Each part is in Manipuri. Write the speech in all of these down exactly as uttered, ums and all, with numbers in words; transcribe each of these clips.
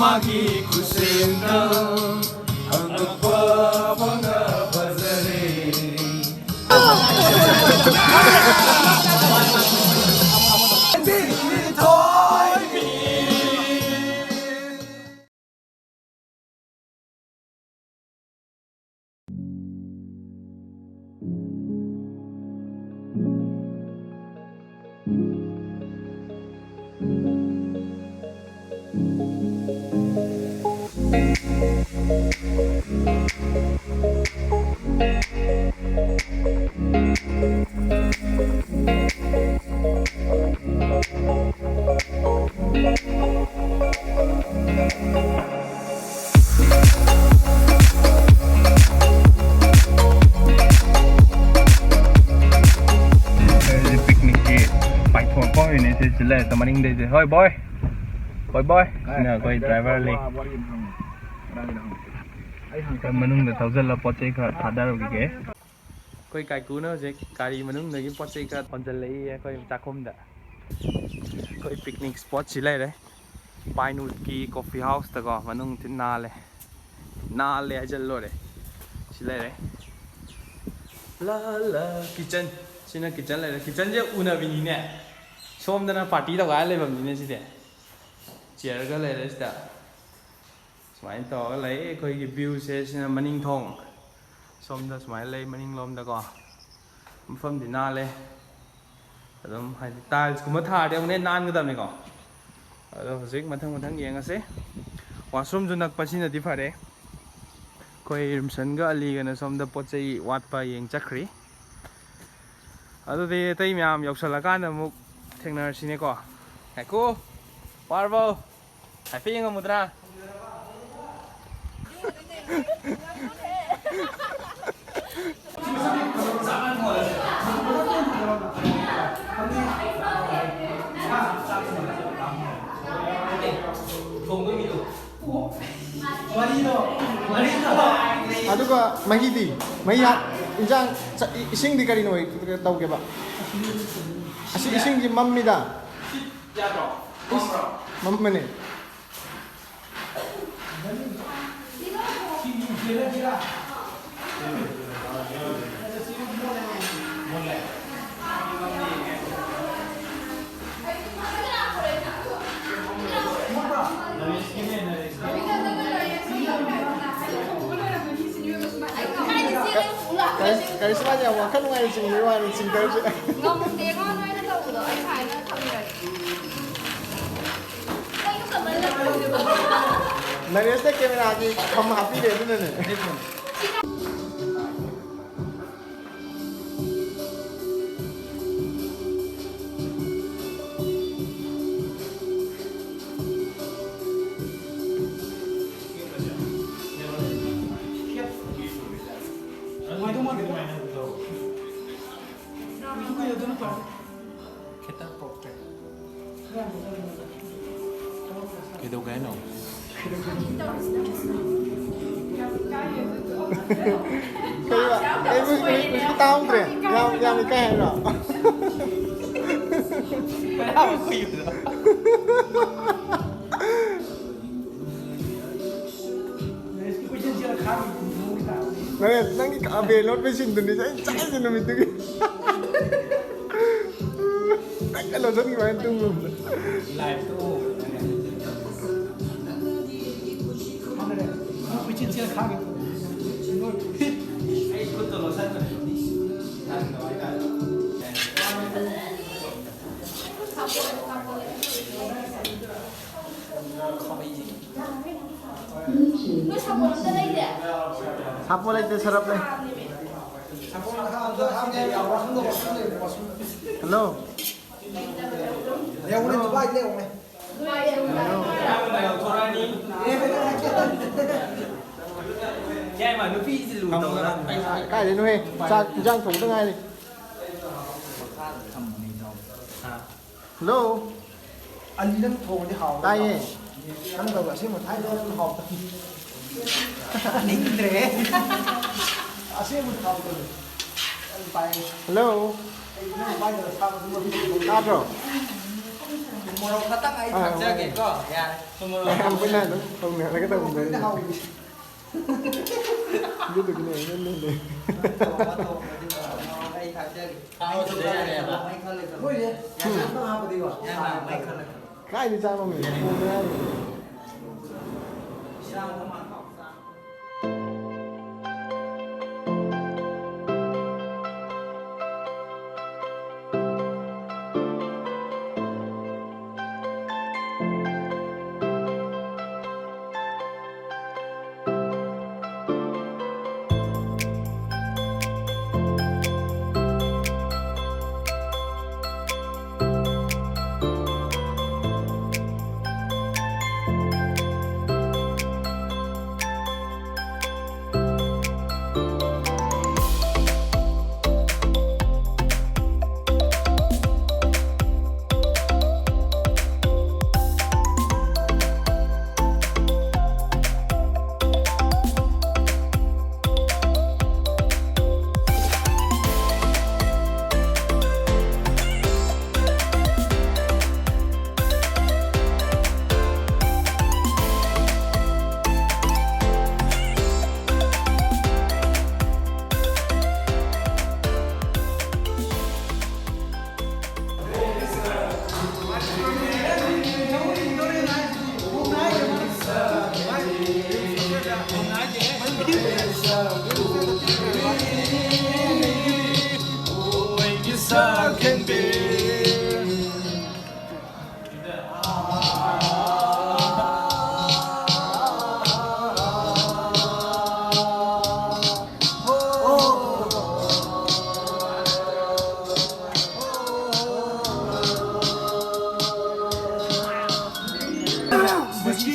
ꯃꯥꯒꯤ ꯈꯨꯠꯁꯦꯝꯗ ꯑꯉꯛꯄ ꯐꯪꯅ ꯐꯖꯔꯦ꯫ ꯑꯩꯈꯣꯏ ꯍꯧꯖꯤꯛ ꯄꯤꯛꯅꯤꯛꯀꯤ ꯄꯥꯏꯊꯣꯔꯛꯄ ꯍꯧꯔꯤꯅꯦ ꯁꯤ, ꯁꯤ ꯂꯩꯔꯦ ꯃꯅꯤꯡꯗꯩꯁꯦ꯫ ꯍꯣꯏ ꯕꯣꯏ, ꯍꯣꯏ ꯕꯣꯏ, ꯁꯤꯅ ꯑꯩꯈꯣꯏ ꯗ꯭ꯔꯥꯏꯚꯔ ꯂꯩ꯫ ꯑꯩꯈꯣꯏ ꯃꯅꯨꯡꯗ ꯊꯧꯖꯤꯜꯂ ꯄꯣꯠ ꯆꯩ ꯈꯔ ꯊꯥꯗꯔꯨꯈꯤꯒꯦ꯫ ꯑꯩꯈꯣꯏ ꯀꯥꯏꯀꯨꯅ ꯍꯧꯖꯤꯛ ꯒꯥꯔꯤ ꯃꯅꯨꯡꯗꯒꯤ ꯄꯣꯠ ꯆꯩ ꯈꯔ ꯍꯣꯟꯖꯜꯂꯛꯏꯌꯦ ꯑꯩꯈꯣꯏ ꯆꯥꯛꯈꯨꯝꯗ꯫ ꯑꯩꯈꯣꯏ ꯄꯤꯛꯅꯤꯛ ꯁ꯭ꯄꯣꯠꯁꯤ ꯂꯩꯔꯦ, ꯄꯥꯏꯟꯋꯨꯗꯀꯤ ꯀꯣꯐꯤ ꯍꯥꯎꯁꯇꯀꯣ, ꯃꯅꯨꯡ ꯊꯤ ꯅꯥꯜꯂꯦ꯫ ꯅꯥꯜꯂꯦ ꯍꯥꯏꯖꯜ ꯂꯣꯏꯔꯦ꯫ ꯁꯤ ꯂꯩꯔꯦ꯫ ꯂꯥ ꯂꯥ ꯀꯤꯠꯆꯟ꯫ ꯁꯤꯅ ꯀꯤꯠꯆꯟ ꯂꯩꯔꯦ꯫ ꯀꯤꯠꯆꯟꯁꯦ ꯎꯅꯕꯤꯅꯤꯅꯦ꯫ ꯁꯣꯝꯗꯅ ꯄꯥꯔꯇꯤ ꯇꯧꯒꯥꯏ ꯂꯩꯐꯝꯅꯤꯅꯦ ꯁꯤꯗꯤ꯫ ꯆꯤꯌꯔꯒ ꯂꯩꯔꯦ ꯁꯤꯗ꯫ ꯁꯨꯃꯥꯏꯅ ꯇꯧꯔꯒ ꯂꯩ ꯑꯩꯈꯣꯏꯒꯤ ꯚ꯭ꯌꯨꯁꯦ꯫ ꯁꯤꯅ ꯃꯅꯤꯡ ꯊꯣꯡ꯫ ꯁꯣꯝꯗ ꯁꯨꯃꯥꯏꯅ ꯂꯩ ꯃꯅꯤꯡꯂꯣꯝꯗꯀꯣ꯫ ꯃꯐꯝꯗꯤ ꯅꯥꯜꯂꯦ꯫ ꯑꯗꯨꯝ ꯍꯥꯏꯗꯤ ꯇꯥꯏꯜꯁꯀꯨꯝꯕ ꯊꯥꯔꯗꯤ ꯑꯃꯨꯛꯅ ꯍꯦꯟꯅ ꯅꯥꯟꯒꯗꯕꯅꯤꯀꯣ꯫ ꯑꯗꯣ ꯍꯧꯖꯤꯛ ꯃꯊꯪ ꯃꯊꯪ ꯌꯦꯡꯉꯁꯦ꯫ ꯋꯥꯁꯔꯨꯝꯁꯨ ꯅꯛꯄꯁꯤꯅꯗꯤ ꯐꯔꯦ꯫ ꯑꯩꯈꯣꯏ ꯔꯤꯝꯁꯟꯒ ꯑꯂꯤꯒꯅ ꯁꯣꯝꯗ ꯄꯣꯠ ꯆꯩ ꯋꯥꯠꯄ ꯌꯦꯡ ꯆꯠꯈ꯭ꯔꯤ꯫ ꯑꯗꯨꯗꯤ ꯑꯇꯩ ꯃꯌꯥꯝ ꯌꯧꯁꯜꯂꯀꯥꯟꯗ ꯑꯃꯨꯛ ꯊꯦꯡꯅꯔꯁꯤꯅꯦꯀꯣ꯫ ꯉꯥꯏꯈꯣ, ꯋꯥꯔꯕꯣ? ꯍꯥꯏꯐꯦꯠ ꯌꯦꯡꯉꯝꯃꯨꯗ꯭ꯔꯥ? ꯑꯗꯨꯒ ꯃꯍꯤꯗꯤ? ꯃꯍꯤ ꯍꯥꯞ-, ꯏꯟꯖꯥꯡ, ꯆ-, ꯏ-, ꯏꯁꯤꯡꯗꯤ ꯀꯔꯤꯅꯣ ꯇꯧꯒꯦꯕ? ꯑꯁꯤ ꯏꯁꯤꯡꯁꯤ ꯃꯝꯃꯤꯗ꯫ ꯏꯁ, ꯃꯝꯕꯅꯦ꯫ ꯀꯔꯤꯁꯃꯥꯁ ꯌꯥꯝ ꯋꯥꯈꯜ ꯅꯨꯡꯉꯥꯏꯅ ꯆꯤꯡꯕꯒꯤ ꯋꯥꯅꯤ, ꯆꯤꯡꯗꯔꯁꯦ꯫ ꯉꯝꯗꯦꯀꯣ ꯅꯣꯏꯅ ꯇꯧꯕꯗꯣ꯫ ꯑꯩ ꯁꯨꯃꯥꯏꯅ ꯊꯝꯈ꯭ꯔꯒꯦ꯫ ꯑꯩꯁꯨ ꯀꯃꯥꯏꯅ ꯇꯧꯗꯣꯏꯕ? ꯅꯔꯦꯁꯅ ꯀꯦꯃꯦꯔꯥꯒꯤ ꯈꯝ ꯍꯥꯞꯄꯤꯔꯦ, ꯑꯗꯨꯅꯅꯦ꯫ ꯈꯤꯇꯪ ꯄꯣꯛꯈ꯭ꯔꯦ꯫ ꯀꯩꯗꯧꯒꯦ ꯍꯥꯏꯅꯣ? ꯀꯩꯕ? ꯑꯩ ꯍꯧꯖꯤꯛ, ꯍꯧꯖꯤꯛ, ꯍꯧꯖꯤꯛ ꯇꯥꯍꯧꯗ꯭ꯔꯦ꯫ ꯌꯥꯝ, ꯌꯥꯝ ꯏꯀꯥꯏ ꯍꯥꯏꯔꯣ? ꯅꯔꯦꯁ, ꯅꯪꯒꯤ ꯑꯕꯦꯔ ꯂꯣꯠꯄꯩ ꯁꯤꯟꯗꯨꯅꯤ ꯑꯩ ꯆꯥꯏꯁꯦ ꯅꯨꯃꯤꯠꯇꯨꯒꯤ꯫ ꯅꯪꯅ ꯂꯣꯠꯁꯟꯈꯤꯕ ꯍꯥꯏꯅ ꯇꯨꯝꯕꯗ꯫ ꯑꯩ ꯈꯨꯠꯇ ꯂꯣꯠꯁꯟꯕꯅꯦ꯫ ꯅꯣꯏ ꯁꯥꯄꯣꯟ ꯑꯝꯇ ꯂꯩꯇꯦ? ꯁꯥꯄꯣꯟ ꯂꯩꯇꯦ, ꯁꯔꯞ ꯂꯩ꯫ ꯍꯜꯂꯣ꯫ ꯂꯩꯍꯧꯕꯅꯦ, ꯗꯨꯕꯥꯏꯗ ꯂꯩꯍꯧꯕꯅꯦ꯫ ꯀꯥꯏꯗꯩꯅꯣꯍꯦ? ꯆꯥꯛ ꯏꯟꯖꯥꯡ ꯊꯣꯡꯕꯗ ꯉꯥꯏꯔꯤ꯫ ꯍꯜꯂꯣ꯫ ꯑꯂꯤ, ꯅꯪ ꯊꯣꯡꯉꯗꯤ ꯍꯥꯎꯕ꯫ ꯇꯥꯏꯌꯦ꯫ ꯅꯪ ꯇꯧꯕ ꯑꯁꯦꯡꯕ ꯊꯥꯏꯅ ꯅꯪ ꯍꯥꯎꯕ꯫ ꯅꯤꯡꯗ꯭ꯔꯦ꯫ ꯑꯁꯦꯡꯕ ꯍꯥꯎꯕꯅꯦ꯫ ꯅꯪ ꯄꯥꯏ꯫ ꯍꯜꯂꯣ꯫ ꯑꯩ ꯅꯪ ꯄꯥꯏꯗꯕ ꯁꯥꯕꯗꯨ ꯃꯃꯤꯡ ꯇꯥꯗ꯭ꯔꯣ? ꯃꯣꯔꯣꯛ ꯈꯛꯇꯪ ꯑꯩ ꯑꯥ, ꯊꯥꯛꯆꯒꯦꯀꯣ꯫ ꯌꯥꯔꯦ꯫ ꯃꯣꯔꯣꯛ ꯌꯥꯝ ꯄꯨꯟꯅ ꯑꯗꯨꯝ ꯇꯧꯅꯔꯒ ꯇꯧꯕꯅꯦ꯫ ꯑꯗꯨꯗꯨꯒꯤꯅꯦ ꯑꯩꯅ ꯅꯣꯏꯗ꯫ ꯊꯣꯡꯕ ꯊꯣꯡꯕꯗꯤ ꯃꯣꯔꯣꯛ ꯑꯩ ꯊꯥꯛꯆꯒꯦ꯫ ꯀꯥꯡꯍꯧ ꯇꯧꯕ ꯌꯥꯔꯦꯕ꯫ ꯃꯩ ꯈꯜꯂꯦ ꯈꯜꯂꯦ꯫ ꯍꯣꯏꯅꯦ꯫ ꯌꯥꯝ ꯌꯥꯝ ꯍꯥꯞꯄꯗꯤꯀꯣ꯫ ꯌꯥꯝ ꯃꯩ ꯈꯜꯂꯦ ꯈꯜꯂꯦ꯫ ꯀꯥꯏꯗ ꯆꯥꯕ ꯉꯝꯃꯤ? ꯊꯣꯡꯕ ꯌꯥꯔꯦ꯫ ꯏꯟꯁꯥꯡ ꯑꯃ ꯍꯥꯞꯄ ꯆꯥ꯫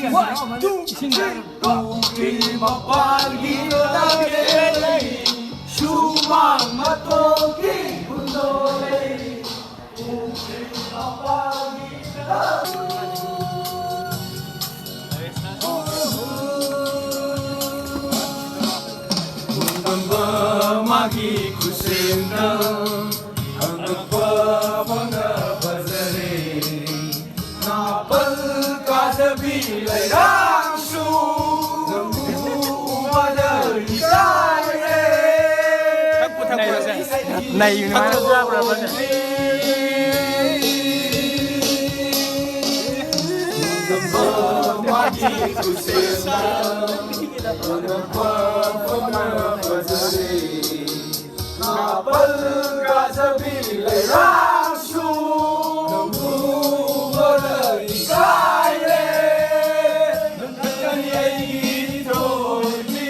One, two, three, go. ꯄꯨꯈ꯭ꯔꯤ ꯃꯄꯥꯟꯒꯤ ꯇꯥꯀꯦꯜ ꯂꯩ, ꯁꯨꯃꯥꯡ ꯃꯇꯣꯟꯒꯤ ꯍꯨꯟꯗꯣ ꯂꯩ, ꯄꯨꯈ꯭ꯔꯤ ꯃꯄꯥꯟꯒꯤ ꯇꯝꯕ ꯃꯥꯒꯤ ꯈꯨꯠꯁꯦꯝꯅ ꯑꯉꯛꯄ ꯐꯪꯅ ꯐꯖꯔꯦ꯫ ꯆꯠꯅꯕꯤ ꯂꯩꯔꯥꯡꯁꯨ ꯅꯪꯕꯨ ꯎꯕꯗ ꯏꯀꯥꯏꯔꯦ꯫ ꯊꯛꯄꯨ ꯊꯛꯄꯨꯔꯁꯦ꯫ ꯅꯩꯕꯅꯤ ꯃꯥꯅ꯫ ꯊꯛꯄ ꯌꯥꯕ꯭ꯔꯕꯅꯦ? ꯃꯥꯒꯤ ꯈꯨꯠꯁꯦꯝꯗ ꯑꯉꯛꯄ ꯐꯪꯅ ꯐꯖꯔꯦ꯫ ꯃꯥꯄꯜ ꯀꯥꯖꯕꯤ ꯂꯩꯔꯥꯡꯁꯨ ꯅꯪꯕꯨ ꯎꯕꯗ ꯏꯀꯥꯏꯔꯦ꯫ ꯅꯪ ꯈꯛꯇꯅꯤ ꯑꯩꯒꯤ ꯊꯣꯏꯕꯤ꯫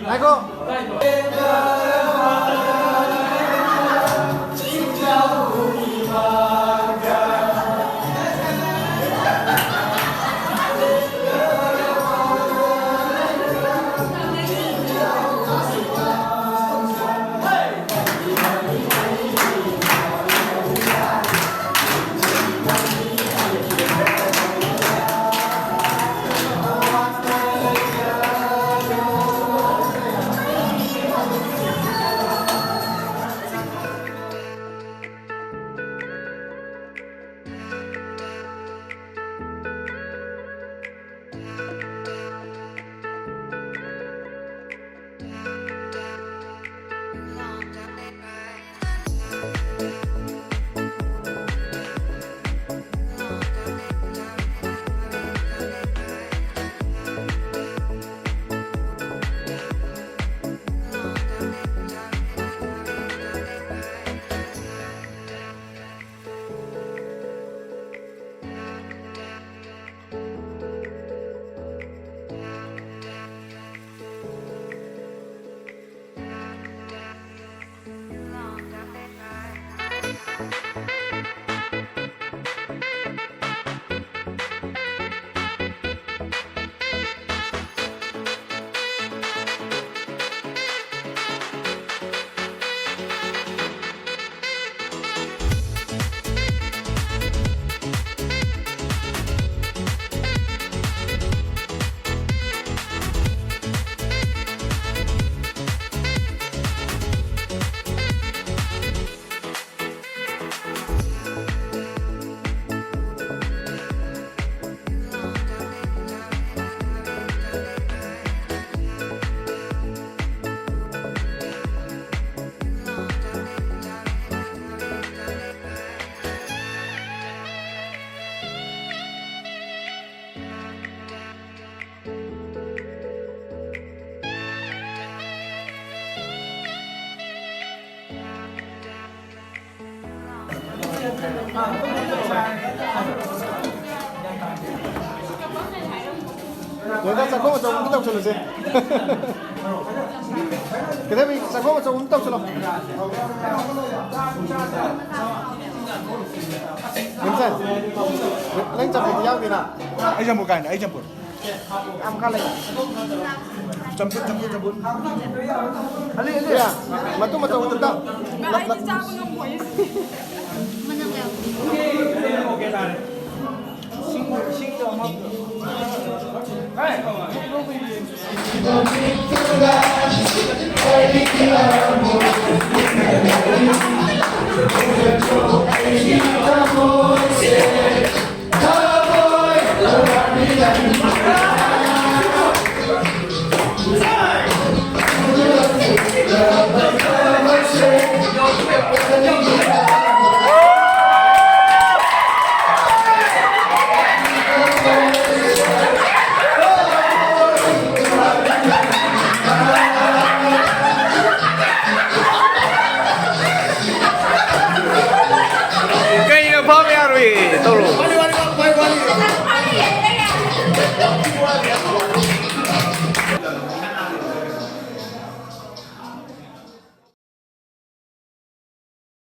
ꯉꯥꯏꯈꯣ꯫ ꯌꯦꯡꯗ ꯆꯥꯛꯈꯣꯝ ꯑꯆꯧꯕ ꯑꯝꯇ ꯇꯧꯁꯜꯂꯨꯁꯦ꯫ ꯀꯩꯗꯧꯕꯤ ꯆꯥꯛꯈꯣꯝ ꯑꯆꯧꯕ ꯑꯝꯇ ꯇꯧꯁꯜꯂꯣ꯫ ꯅꯦꯝꯆꯟ, ꯅꯪ ꯆꯝꯐꯨꯠꯇꯤ ꯌꯥꯎꯗꯦꯅ? ꯑꯩ ꯆꯝꯐꯨꯠ ꯀꯥꯏꯅ, ꯑꯩ ꯆꯝꯐꯨꯠ꯫ ꯌꯥꯝ ꯀꯥꯂꯦ꯫ ꯆꯝꯐꯨꯠ, ꯆꯝꯐꯨꯠ, ꯆꯝꯐꯨꯠ꯫ ꯑꯂꯤ, ꯑꯂꯤ꯫ ꯌꯥ, ꯃꯇꯨꯝ ꯃꯇꯨꯝ ꯑꯝꯇ꯫ ꯂꯞ, ꯂꯞ꯫ ꯑꯩꯗꯤ ꯆꯥꯕ ꯉꯝꯃꯣꯏ꯫ ꯃꯅꯝ ꯌꯥꯝ꯫